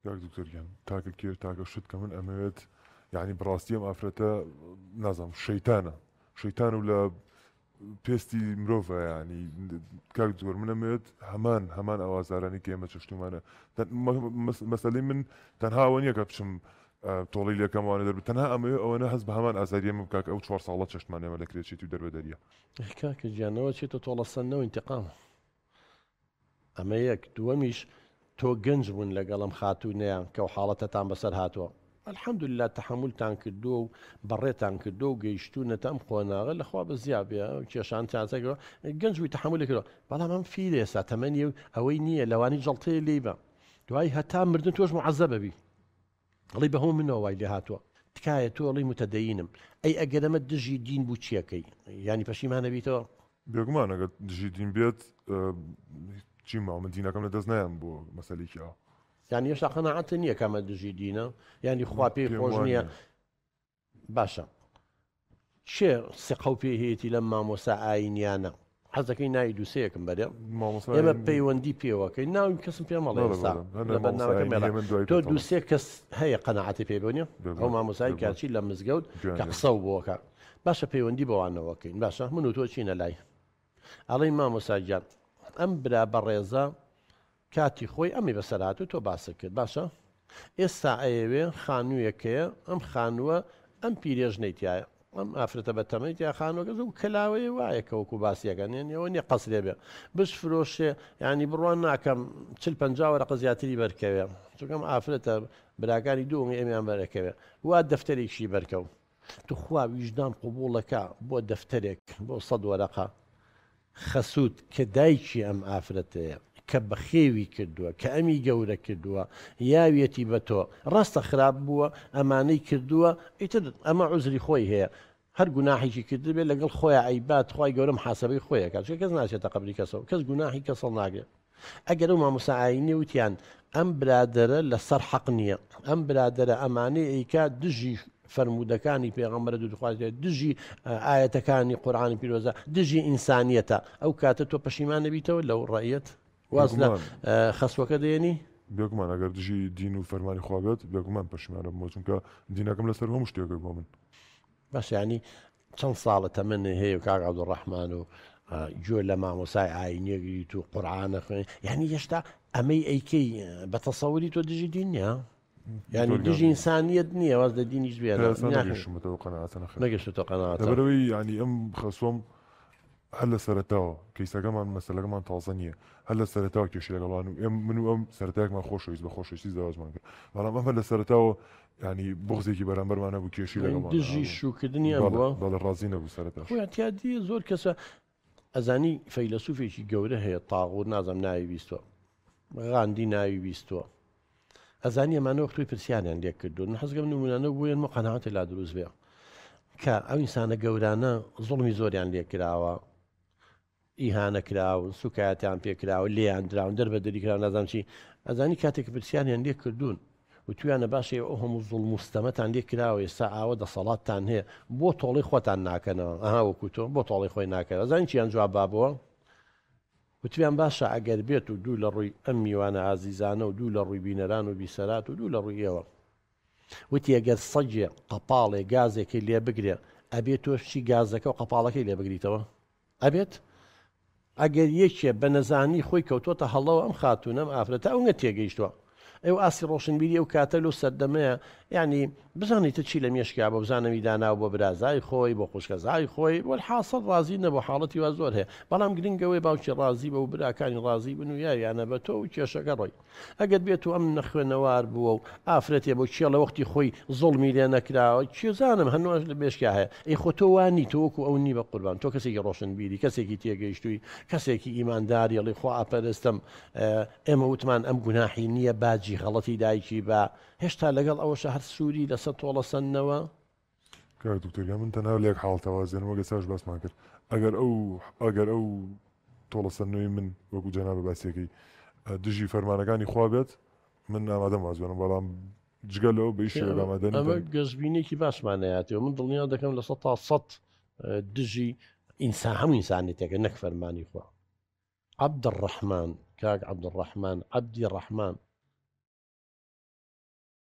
کاک دکتۆر گیان تاکە کێر تاکە شت کە من ئەمەوێت یعنی بەڕاستی ئەم ئافرەتە نازانم شەیتانە شەیتان و لە پێستی مرۆڤە ینی کاک دکتۆر من ئەمەوێت هەمان هەمان ئاوازارانی کە ئێمە چشتومانە مەسەلەی من تەنها ئەوە نییە کە بچم تۆڵی لەکەم وانە دەر تەنها ئەمەوێ ئەوەنە هەست بە هەمان ئازاریە من بکات ئەو چوار ساڵە چەشتمان ئێمە لە کرێچێتی و دەربەدەریە. کاکە گیانەوە چێتە تۆڵەسەندنەوە ئینتقامە. ئەمە یەک، دووەمیش تۆ گەنج بوون لەگەڵ ئەم خاتوونەیە کە ئەو حاڵەتەتان بەسەر هاتووە، الحمدللە تەحەمولتان کردووە و بەڕێتان کردووە و گەیشتوونەتە ئەم قۆناغە لەخوا بەزیا بێ کێشان چاچەکەوە گەنج بووی تەحەمولی کردووە، بەڵام ئەم فیلە ئێستا تەمەنی ئەوەی نییە لەوانی جەڵتەیە لێی بە دوای هەتا مردن تۆش معەزەبە بی. ئەڵێی بەهۆ منەوە وای لێ هاتووە تکایە تۆ ئەڵێی متەدەینم ئەی ئەگەر ئەمە دژی دین بوو چیەکەی یانی پەشیمان ئەبیتەوە؟ بێگومان ئەگەر دژی دین بێت چی ماوە من دینەکەم لە دەست نایەم بۆ مەسەلێکی ئاوا. یانی هێشتا قەناعەتت نییە کە ئەمە دژی دینە یانی خوا پێی خۆش نییە؟ باشە کێ سقە و پێی هەیەتی لەم مامۆستا ئاینیانە حەز دەکەی ناوی دووسەیەکم بەرێ ئێمە پەیوەندی پێوەکەی ناوی کەسم پێ مەڵێ ئێستا لە بەرنامەکە مێڵە تۆ دووسێ کەس هەیە قەناعەتی پێ بۆ نیە ئەو مامۆسای کاچی لە مزگەوت کە قسە و بۆکە باشە پەیوەندی بەوانەوەکەین باشە من و تۆ چینە لای ئەڵێین مامۆستا گیان ئەم برا بەڕێزە کاتی خۆی ئەمی بەسەر هات و تۆ باست کرد باشە ئێستا ئەیەوێ خانوویەکەیە ئەم خانووە ئەم پیرێژنەی تایە ئەم ئافرەتە بە تەمەی تیا خانووەکە زۆر کەلاوەیە وایە کە وەکو باسیەکەن یعنی ئەوە نییە قەسرێ بێ بشفرۆشێ ینی بڕوان ناکەم چل پ وەرەقە زیاتری بەرکەوێ چونکەم ئافرەتە براکانی دوو ئەمیان بەرەکەوێ وا دەفتەرێکشی بەرکەو توخوا ویژدان قبوڵەکا بۆ دەفتەرێک بۆ سەد وەرەقە خەسوت کە دایکی ئەم ئافرەتەیە کە بەخێوی کردووە کە ئەمی گەورە کردووە یاویەتی بە تۆ ڕاستە خراپ بووە ئەمانەی کردووە ئیتر ئەمە عوزری خۆی هەیە هەر گوناحێکی کردبێ لەگەڵ خۆیا ئەیبات خوای گەورە محاسەبەی خۆی ئەکات چونکە کەس ناچێتە قەبری کەسەوە کەس گوناحی کەس هەڵناگرێ ئەگەر ئەو مامۆستا ئاینیە وتیان ئەم برادەرە لەسەر حەق نییە ئەم برادەرە ئەمانەی ئەیکا دژی فەرموودەکانی پێغەمبەرە دوودخواز دژی ئاەتەکانی قورآانی پیرۆزە دژی ئینسانیەتە ئەو کاتە تۆ پەشیمان نەبیتەوە لەو ڕەیەت واز لە خەسوەکە دێنی؟ بێگومان ئەگەر دژی دین و فەرمانی خوا بێت بێگومان پەشیمانە بمەوە چونکە دینەکەم لەسەر هەموو شتێکە بۆ من. باشە یانی چەند ساڵە تەمەنی هەیە و کاک عەبدولڕەحمان و گوێ لە مامۆسای ئاینیە گریت و قورعانە خوێن یعنی هێشتا ئەمەی ئەیکەی بە تەسەوری تۆ دژی دین نییە یعنی دژی ئینسانیەت نییە واز لە دینیش بێنە نەگەشتمەتەوە قەناعەتە نەخێر نەگەشتەوە قەناعەتە لەبەرئەوەی یعنی ئەم خەسوەم هەر لە سەرەتاوە کەیسەکەمان مەسەلەکەمان تازە نییە هەر لە سەرەتاوە کێشەی لەگەڵان و ئێم من و ئەم سەرەتایەکمان خۆشەویست بە خۆشەویستی زەواجمان کرد بەڵام ئەم هەر لە سەرەتاوە ینی بغزێکی بەرامبەرمان هەبوو کێشەی لەگەڵمان دژی شوکردنی ئەم بووە بەڵێ ڕازی نەبوو سەرەتاش خۆ اعتیادیە زۆر کەسە ئەزانی فەیلەسوفێکی گەورە هەیە تاغور نازم ناوی بیستوە غاندی ناوی بیستوە ئەزانی ئەمانە وەخت تۆی پرسیاریان لێ کردوون من حەزگەم نمونانە بۆیان مە قەناعەتێ لا دروست بێ کە ئەو ئینسانە گەورانە زوڵمی زۆریان لێ کراوە ئیهانە کراون سوکایەتیان پێ کراوە لێیان دراون دەر بە دەری کراون نازانم چی ئەزانی کاتێک پرسیاریان لێ کردوون وتویانە باشە ئەو هەموو زوڵم و ستەمەتان لێ کراوە ئێستا ئاوە دەسەڵاتتان هەیە بۆ تۆڵەی خۆتان ناکەنەوە ئەها وەکو تۆ بۆ تۆڵەی خۆی ناکەنەوە ئەزانی چیان جواب بابەوە وتیان باشە ئەگەر بێت و دوو لە ڕووی ئەم میوانە ئازیزانە و دوو لە ڕووی بینەران و بیسەرات و دوو لە ڕووی ئێوە. وتی ئەگەر سەگێ قەپاڵێ گازێکی لێ بگرێ ئەبێ تۆش بچی گازەکە و قەپاڵەکەی لێ بگریتەوە؟ ئەبێت؟ ئەگەر یەکێ بە نەزانی خۆی کەوتۆتە هەڵەوە ئەم خاتوونە ئەم ئافرەتە ئەونگە تێگەیشتووە. ئەو ئاستی ڕۆشنبیری ئەو کاتە لەو سەردەمەیە یانی بزانیتە چی لە مێشکیا بۆ بزانەوی داناو بۆ برازای خۆی بۆ خوشکەزای خۆی وەلحاسڵ ڕازی نەبوو حاڵەتی وا زۆر هەیە بەڵام گرنگ ئەوەیە باوکی ڕازی بە و براکانی ڕازی بن و یاویانە بە تۆ و کێشەکە ڕۆی ئەگەر بێت و ئەم نەخوێنەوار بووە و ئافرەتێ بۆ کێڵە وەختی خۆی زوڵمی لێ نەکراوە کێزانم هەنواش لە مێشکیا هەیە ئەی خۆ تۆ وا نی تۆ وەکو ئەو نی بە قوربان تۆ کەسێکی ڕۆشنبیری کەسێکی تێگەیشتووی کەسێکی ئیمانداری ئەڵێی خوا ئەپەرستم ئێمە وتمان ئەم گوناحی نییە باجی غەڵەتی دایکی با، هێشتا لەگەڵ ئەوەشا هەر سووری لەسەر تۆڵە سەندنەوە؟ کاک دکتۆر گیان من تەنها لە یەک حاڵەتا واز دێنم وەک ئێستاش باسمان کرد ئەگەر ئەو ئەگەر ئەو تۆڵە سەندنەوەی من وەکو جەنابە باسیەکەی دژی فەرمانەکانی خوا بێت من ئامادەم واز بێنم بەڵام جگە لەوە بە هیچ شێوەیەک ئامادە نیم ئەمە گەشبینێکی باشمان نەیاتەوە من دڵنیا دەکەم 100% دژی ئینسان هەموو ئینسانێتێکە نەک فەرمانی خوا عەبدڕەحمان کاک عەبدڕەحمان عەبدی ڕەحمان.